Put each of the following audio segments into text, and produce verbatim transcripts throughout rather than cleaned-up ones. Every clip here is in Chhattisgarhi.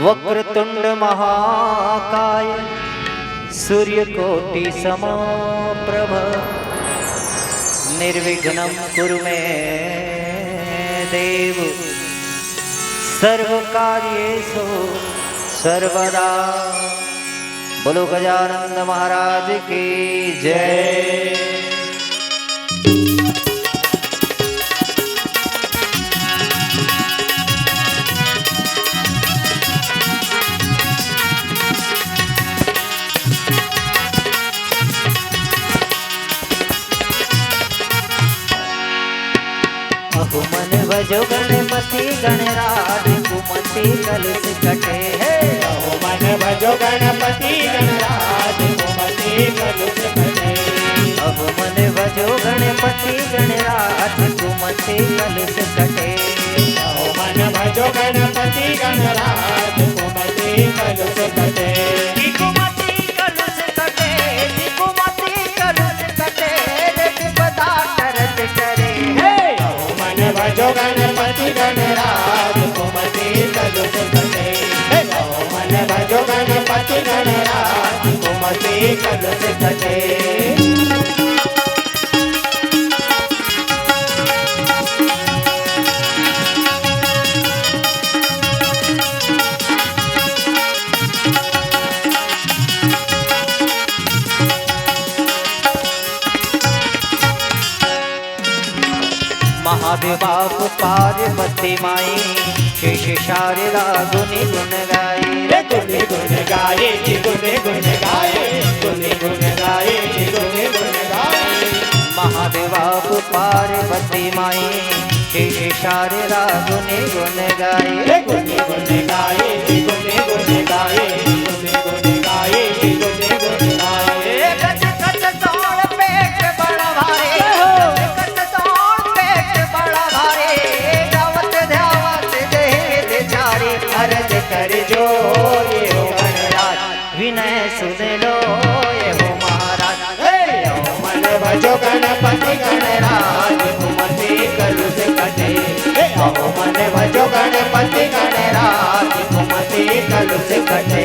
वक्रतुंड महाकाय सूर्यकोटि समप्रभ निर्विघ्नं कुरु मे देव सर्वकार्येषु सर्वदा। बोलो गजानंद महाराज की जय। अहो मन भजो गणपति गणराज कुमति कलुष कटे हे। अहो मन भजो गणपति गणराज कुमति कलुष कटे। अहो मन भजो गणपति गणराज कुमति कलुष कटे। अहो मन भजो गणपति गणराज कुमति कलुष कटे। कुमति कलुष कटे, कुमति कलुष कटे, रे विपदा टरत टरे। हे! अहो मन भजो गणपति गणराज कुमति कलुष कटे। हे! अहो मन भजो गणपति गणराज कुमति कलुष कटे। महादेव बाप पार्वती माई, शेष शारदा गुनि गुण गाई। रे गुनि गुण गाई जी, गुनि गुण गाई, गुनि गुण गाई जी, गुनि गुण गाई। महादेव बाप पार्वती माई, शेष शारदा गुनि गुण गाई। रे गुनि गुण गाई जी, गुनि गुण गाई, गुनि गुण गाई जी, गुनि गुण गाई। गज गज तोड़ पेट बड़ा भारी, गज गज तोड़ पेट बड़ा भारी, गावत ध्यावत देह विचारी, अरज कर जोर हो गणराज, विनय सुन लो ये हो महाराज। हे! अहो मन भजो गणपति गणराज कुमति कलुष कटे। हे! अहो मन भजो गणपति गणराज कुमति कलुष कटे।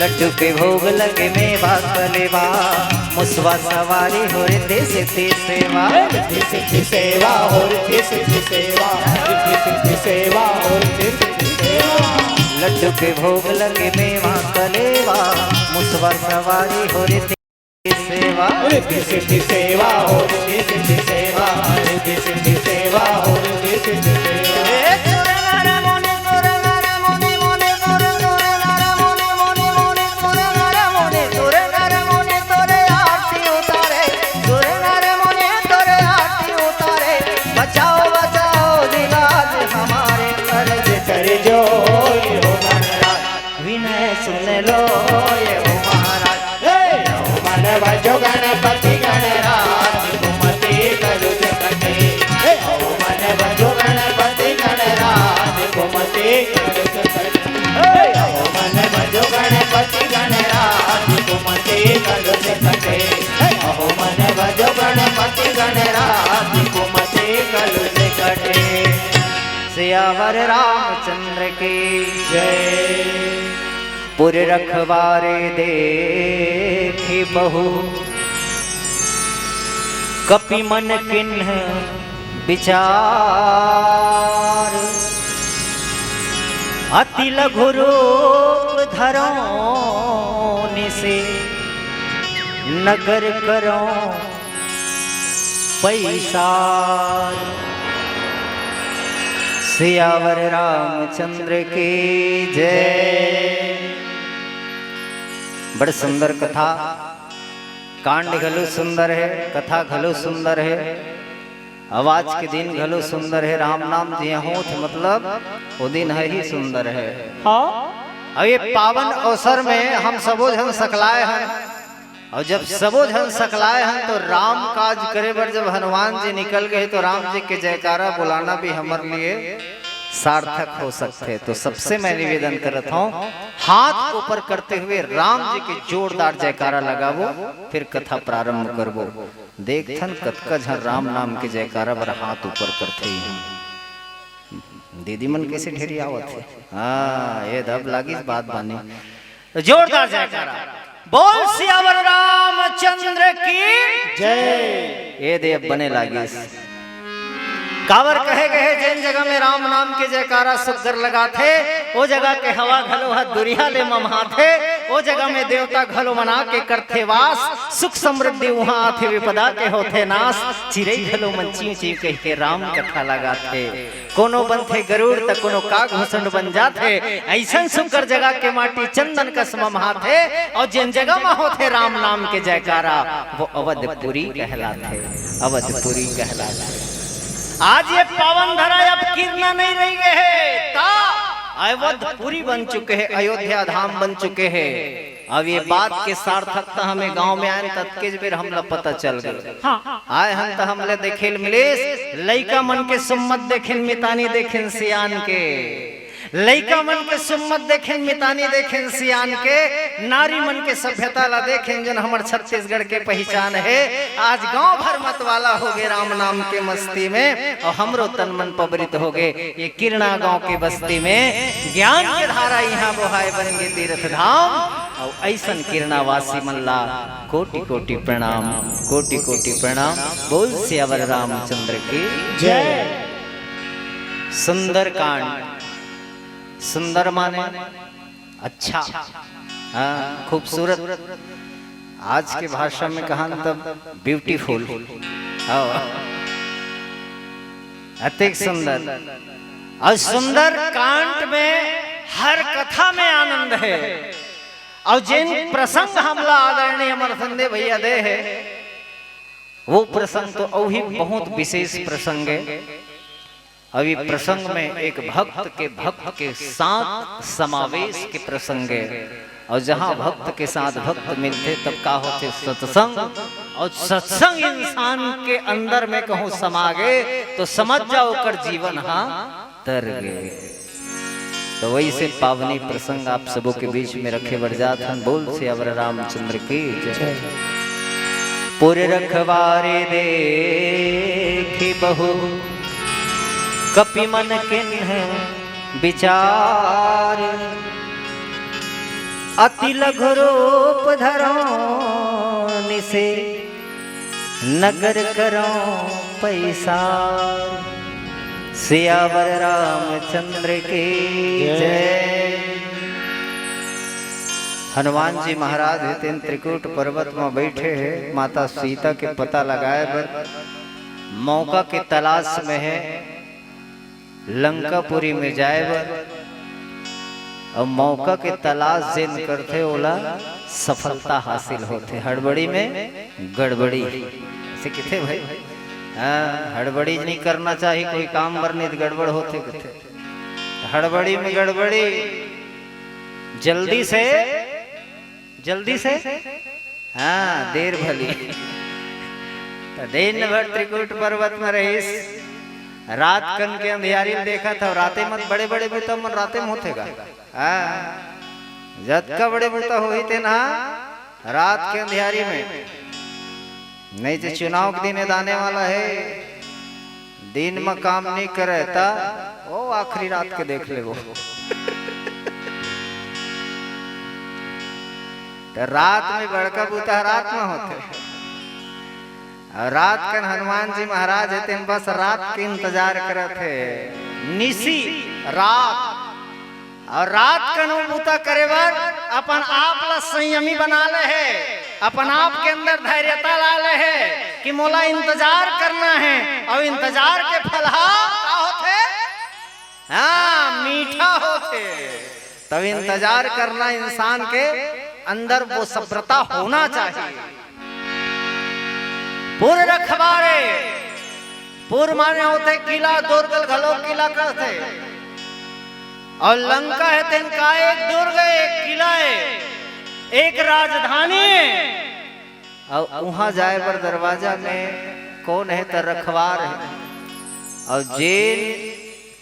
लड्डू के भोग लगे मेवा कलेवा, मुसवा सवारी हो रिद्धि सिद्धि सेवा। रिद्धि सिद्धि सेवा हो, रिद्धि सिद्धि सेवा, रिद्धि सिद्धि सेवा हो, रिद्धि सिद्धि सेवा। लड्डू के भोग लगे मेवा कलेवा, मुसवा सवारी हो रिद्धि सेवा। रिद्धि सिद्धि सेवा हो, रिद्धि सिद्धि सेवा, रिद्धि सिद्धि सेवा हो, रिद्धि सिद्धि सेवा। हे सुर नर मुनि सुर नर मुनि मुनि सुर सुर नर मुनि मुनि मुनि सुर नर मुनि सुर नर मुनि तोरे आरती उतारे, सुर नर मुनि तोरे आरती उतारे, बचाओ बचाओ जी लाज हमारे, अरज कर जोर हो गणराज। विनय सुन लो ये हो महाराज। हे! अहो मन भजो गणपति गणराज कुमति कलुष कटे। हे! अहो मन भजो गणपति गणराज कुमति कलुष कटे। हे! अहो मन भजो गणपति गणराज कुमति कलुष कटे। हे! अहो मन भजो गणपति गणराज कुमति कलुष कटे। सियावर रामचंद्र की जय। पुर रखवारे देखि बहु कपि मन कीन्ह बिचार। अति लघु रूप धरों निसि नगर करों पैसार। सियावर रामचंद्र की जय। बड़ सुंदर कथा, कांड घलो सुंदर हे, कथा घलो सुंदर हे, अउ आज के दिन घलो सुंदर हे। राम नाम जिहां होत हे, मतलब वो दिन ह ही सुंदर हे। हाँ। अउ ये पावन अवसर में हम सबो झन सकलाए हन, अउ जब सबो झन सकलाए हन, तो राम काज करे बर जब हनुमान जी निकल गे, तो राम जी के जयकारा बुलाना भी हमर लिए सार्थक हो सकथे। तो सबसे मैं निवेदन करत हौं, हाथ ऊपर करते हुए राम जी के जोरदार जयकारा लगाबो, फिर कथा प्रारंभ करबो। देखथन कतका झन राम नाम के जयकारा बर हाथ ऊपर करथे। दीदी मन कैसे ढेरी आवत हे। हाँ, ये दब लागिस बात बानी। तो जोरदार जयकारा। बोल सियावर रामचंद्र की जय। ये दे अब बने लागिस। काबर कहे गए, जेन जगह में राम नाम के जयकारा सुग्घर लगाथे, ओ जगह के हवा घलो ह दुरिहा ले ममहाथे, ओ जगह में देवता घलो मना के करथे वास, सुख समृद्धि उहाँ आथे, विपदा के होथे नाश। चिरई घलो मन चीं चीं कहिके राम कथा लगाथे। कोनो बनथे गरुड़ त कोनो काग भुसुंड बन जाथे। अइसन सुग्घर जगह के माटी चंदन कस ममहाथे, अउ जेन जगह म होथे राम नाम के जयकारा, वो अवधपुरी कहलाथे, अवधपुरी कहलाथे। आज ये पावन धरा अब किरना नहीं रही गे हे, त अवधपुरी बन चुके हे, अयोध्या धाम बन चुके हे। अब ये बात के सार्थकता हमें गांव में आयन ततकेच बेर हमला पता चल गे। हाँ। आए हन त हमला देखे ल मिलिस, लइका मन के सुम्मत देखेन, मितानी देखेन सियान के। लइका मन के सुम्मत देखेन, मितानी देखेन सियान के, नारी मन के सभ्यता ला देखेन, जोन हमर छत्तीसगढ़ के पहिचान हे। आज गांव भर मतवाला हो गे राम नाम के मस्ती में, अउ हमरो तन मन पबरित हो गे। ये किरना गांव के बस्ती में ज्ञान के धारा इहाँ बोहाय बन गे तीर्थ धाम। अउ अइसन किरनावासी मन ला कोटि कोटि प्रणाम, कोटि कोटि प्रणाम। बोल सियावर रामचंद्र की जय। सुंदरकांड। सुंदर माने अच्छा, हाँ, खूबसूरत। आज के भाषा में कहन तब ब्यूटीफुल। हाँ, अतिक सुंदर। अउ सुंदर कांड में हर कथा में आनंद हे। अउ जेन प्रसंग हमला आदरणीय अमर संदे भैया दे हे, वो प्रसंग तो अउ ही बहुत विशेष प्रसंग हे। अउ ये प्रसंग में एक भक्त के भक्त के साथ समावेश के प्रसंग हे। अउ जहाँ भक्त के साथ भक्त मिलथे, तब का होथे? सत्संग। अउ सत्संग इंसान के अंदर में कहूँ समा गे, तो समझ जाओ, ओकर जीवन हा तर गे। तो वइसे पावनी प्रसंग आप सबो के बीच में रखे बर जात हन। बोल सियावर रामचंद्र की जय। जय। पुर रखवारे देखि बहु कपि मन किन्ह बिचार, अति लघु रूप धरो निसि नगर करो पैसार। सियावर रामचंद्र की जय। जय। हनुमान जी महाराज हे तेन त्रिकूट पर्वत म बइठे हे, माता सीता के पता लगाए बर, मौका के तलाश में हे, लंकापुरी में जाए बर। अउ मौका के तलाश जेन करथे, ओला सफलता हासिल होथे। हड़बड़ी में गड़बड़ी, अइसे कथे भाई। हाँ, हड़बड़ी नहीं करना चाहिए, कोई काम बर नहीं त गड़बड़ होथे कथे। हड़बड़ी में गड़बड़ी, जल्दी से, जल्दी से, हाँ, देर भली। त दिन भर त्रिकूट पर्वत में रहिस, रात कन के अंधियारी ल देखत हव। राते म बड़े-बड़े बुता मन राते में होथे गा। हाँ, जतका बड़े बुता होही तेन हा रात के अंधियारी में। नहीं तो चुनाव के दिन दाने वाला हे, दिन म काम नहीं करे त ओ आखिरी रात के देख लेबो। त रात में बड़का बुता रात में होथे। अउ रात कन हनुमान जी महाराज हे तेन बस रात के इंतजार करत हे। निसी रात। अउ रात कन वो बुता करे बर अपन आप ला संयमी बना ले हे, अपन आप के अंदर धैर्यता ला ले हे कि मोला इंतजार करना हे। अउ इंतजार के फलहा का होथे? हाँ, मीठा होथे। तब इंतजार करना इंसान के अंदर वो सभ्रता होना चाहिए। पुर रखवारे, पुर माने होथे किला, दुर्ग ल घलो किला कहथे। अउ लंका हे तेन का एक दुर्ग हे, एक किला हे, एक राजधानी हे। अउ उहाँ जाए बर दरवाजा में कौन हे? त रखवार हे। अउ जेन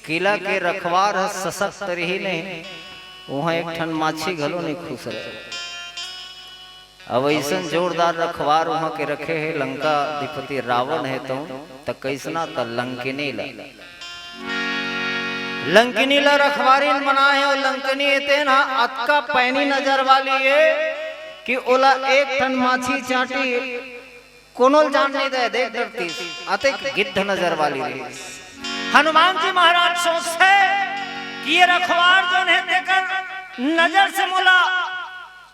किला के रखवार ह सशक्त रही नहीं, उहाँ एक ठन माछी घलो नहीं खुसरे। अब अइसन जोरदार रखवार उहाँ के रखे हे, लंका अधिपति रावण हे, त त कइसना? त लंकिनी ला, लंकिनी ला रखवारिन बनाए हे। अउ लंकिनी हे तेन ह अतका पैनी नजर वाली हे कि ओला एक ठन माछी चांटी कोनो ल जान नहीं दे, देख डरतीस, अतेक गिद्ध नजर वाली रहिस। हनुमान जी महाराज सोचथे कि ये रखवार जोन हे तेकर नजर से मोला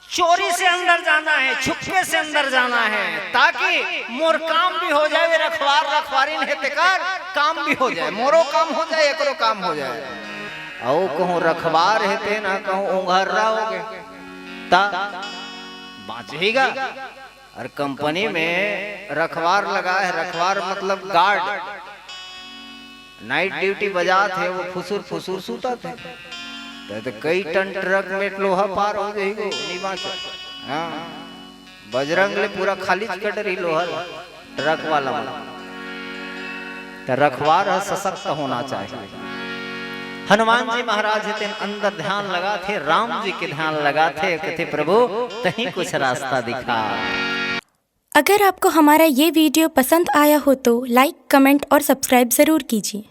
चोरी से अंदर जाना हे, छुपके से अंदर जाना हे, ताकि मोर काम भी हो जाए, ये रखवार रखवारिन हे तेकर काम भी हो जाए, मोरो काम हो जाए, एकरो काम हो जाए। अउ कहूँ रखवार हे तेन ह कहूँ उंघर्रा होगे, त बाँचही गा। अउ कंपनी में रखवार लगा हे, रखवार मतलब गार्ड, नाइट ड्यूटी बजात हे, वो फुसुर फुसुर सुतत हे। त, त कई टन ट्रक में लोहा पार हो जाही गो, नहीं बाँचे। हाँ, बजरंग ले पूरा खाली कर डरही लोहा ल, ट्रक वाला मन। त रखवार ह सशक्त होना चाहिए। हनुमान जी महाराज हे तेन अंदर ध्यान लगाथे, राम जी के ध्यान लगाथे, कथे, "प्रभु, तहीं कुछ रास्ता दिखा।" अगर आपको हमारा ये वीडियो पसंद आया हो तो लाइक, कमेंट और सब्सक्राइब ज़रूर कीजिए।